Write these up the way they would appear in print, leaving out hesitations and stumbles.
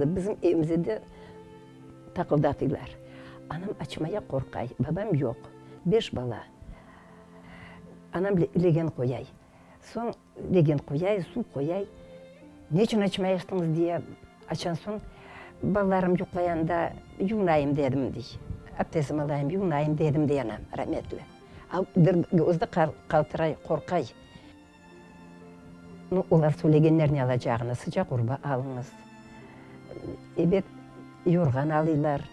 Bizim evimizde de taqıldatıylar. Anam açmaya qorqay, babam yoq, beş bala. Anam legen qoyay. Soñ legen qoyay, suv qoyay. Ne içün açmaysıñız diye açan soñ, balalarım yuqlayanda yuvunayım dedim, dey. Abdestim alayım, yuvunayım dedim, dey anam, rametli. Özü de qaltıray, qorqay. Nu, olar söylegenler ne alacağını, sıcaq urba alıñız, ebet, yorğan alıylar,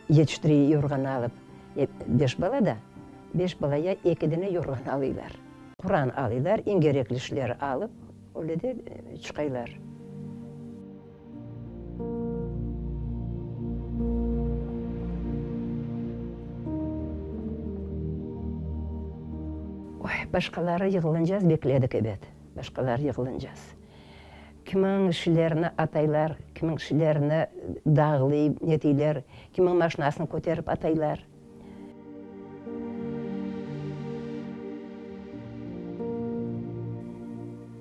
yetiştirey yorğan alıp, beş bala da, beş balaya eki dene yorğan alıylar. Quran alıylar, eñ kerekli işleri alıp, öyle de çıqaylar. Oy, başqaları yığılıncaz bekledik, ebet, başqaları yığılıncaz. Kimiñ şilerini ataylar, kimiñ şilerini dağlıy netiyler, kimiñ maşinasını köterip ataylar.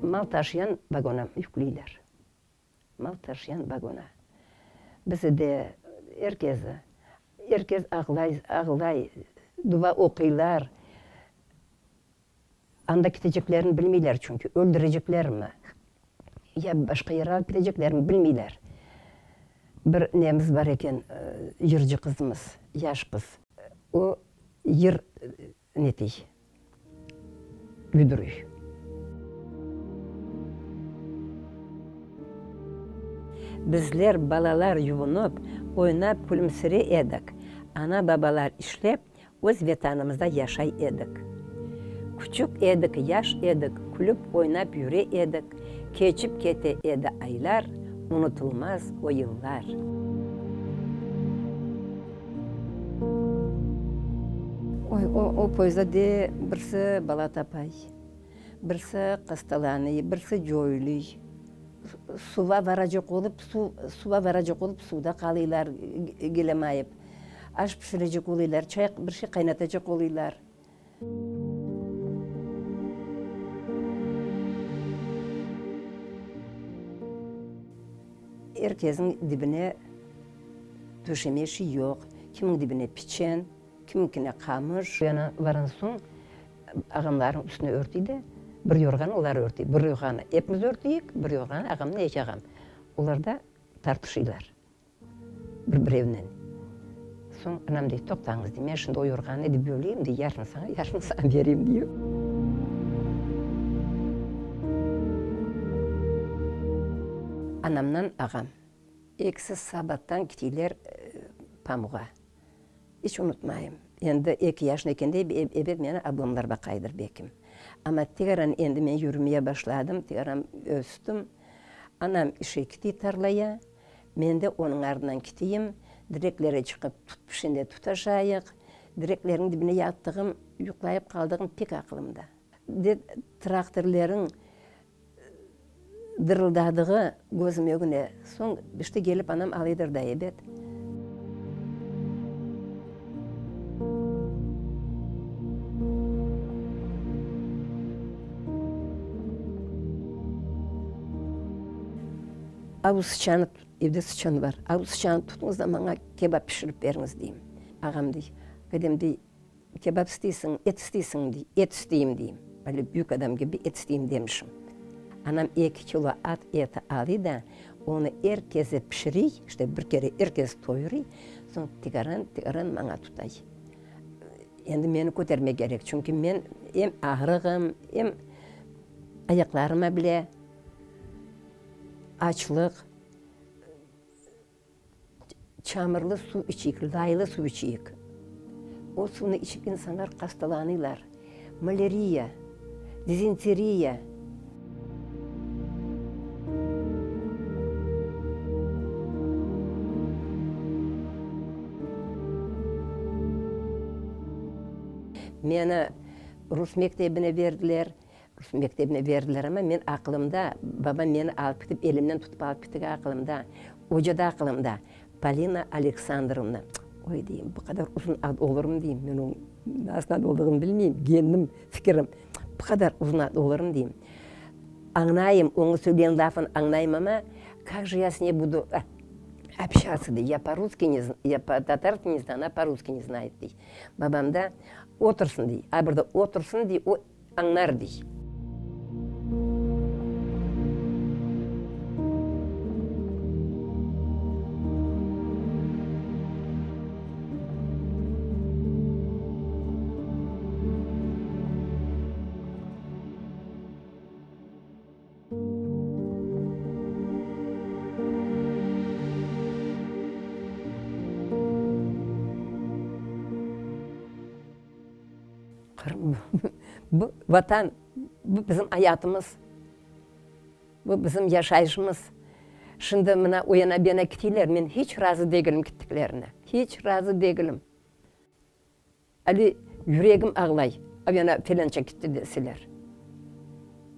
Mal taşıyan vagona yükleyler. Mal taşıyan vagona. Bizi de, er kezi, er kez ağlay, ağlay, duva oquylar. Anda keteceklerini bilmeyler çünki, öldüreceklermi, ya başqa yerge alıp keteceklermi bilmeyler. Bir nemiz bar eken, yırcı qızımız, yaş qız. O yır Netiy, Güdürüy. Bizler, balalar yuvunıp, oynap külümsirey edik, ana-babalar işlep, öz Vetanımızda yaşay edik. Küçük edik, yaş edik, külüp oynap yüre edik, keçip kete edi aylar, unutılmaz o yıllar. Oy, o, o poyezda de birisi bala tapay, birisi hastalanıy, birisi coyluy. Suva varacaq olıp, suv, suva varacaq olıp, suvda qalıylar, kelemayıp. Aş pişirecek olıylar, çay, bir şey qaynatacaq olıylar. Er kesniñ dibine töşeme şey yoq, kimniñ dibine piçen, kimniñkine qamış. Yana varğan soñ ağamlarnıñ üstüne örtüy de, bir yorğanı olar örtüy, bir yorğanı epimiz örtüyik, bir yorğanı ağamnıñ eki ağam. Olar da tartışıylar. Bir-birevnen. Soñ anam dey, toqtañız, dey, men şimdi o yorğannı de böleyim, dey, yarısını saña, yarısını saña bereyim, dey. Anamnan ağam ekisi sabattan kitiyler pamuğa. İç unutmayım, endi eki yaşında ekende ebet meni ablamlar baqaydır bekim. Amma tegeran endi men yürümeye başladım, tegeran östüm. Anam işe kitiy tarlaya, men de onıñ ardından kitiyim, direklere çıqıp tut pişende tutaşayıq, direklerniñ dibine yattığım, yuqlayıp qaldığım pek aqılımda. De traktorlerniñ dırıldadığı közüm ögüne. Soñ işte kelip anam alaydır da ebet. Avu sıçanı, evde sıçan bar, avu sıçanı tutuñız da maña kebap pişirip beriñiz, deyim. Ağam dey, Kadem, dey, kebap isteysiñ, et isteysiñ, dey, et isteyim, deyim. Böyle büyük adam kibi et isteyim demişim. Anam eki kilo at eti alıy da, onı er kese pişiriy, işte bir kere er kes toyurıy, soñ tikaran, tikaran maña tutay. Endi meni kötermek kerek, çünki men em ağrığım, em ayaqlarıma bile açlıq, çamurlı suv içeyik, laylı suv içeyik. O suvnı içip insanlar hastalanıylar, malâriya, dizenteriya. Meni rus mektebine berdiler, rus mektebine berdiler, amma men aqılımda, babam meni alıp ketip, elimden tutıp alıp ketigi aqılımda, oca da aqılımda, Polina Aleksandrovna. Oy, deyim, bu qadar uzun ad olurmı, deyim, men onıñ nasıl ad olduğını bilmeyim, kendim fikirim, bu qadar uzun ad olurmı, deyim. Añlayım, onıñ söylegen lafını añlayım, amma kak je ya s ney budu. Общаться, dey, ya po-russki ne, ya po-tatarski ne znаю, ona po-russki ne znает, dey. Babam da, otursın, dey, a bir de otursın, dey, o añlar, dey. Qırım, bu Vatan, bu bizim ayatımız, bu bizim yaşayışımız. Şimdi mına o yana bu yana keteyler, men hiç razı degilim kettiklerine, hiç razı degilim. Ali, yüregim ağlay, o yana felânça kitti deseler.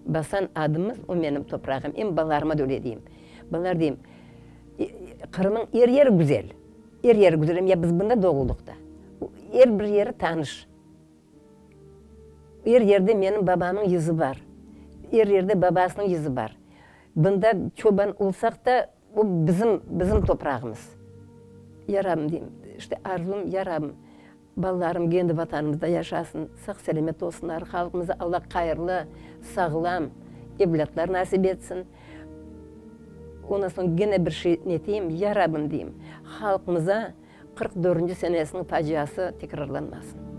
Basan adımız, o menim toprağım, em balalarıma da öyle deyim. Balalar deyim, Qırımıñ er yeri güzel, er yeri güzel, em ya biz bunda doğuldıq da. Er bir yeri tanış. Er yerde menim babamıñ yüzü bar, er yerde babasınıñ yüzü bar. Bunda çoban olsaq da, o bizim, bizim toprağımız. Ya Rabbim, deyim, işte arzum, Ya Rabbim, balalarım kendi Vatanımızda yaşasın, sağ-selâmet olsunlar, halqımıza Alla hayırlı, sağlam evlâtlar nasip etsin. Ondan soñ gene bir şey neteyim, Ya Rabbim, deyim, halqımıza 44-nci senesiniñ faciası tekrarlanmasın.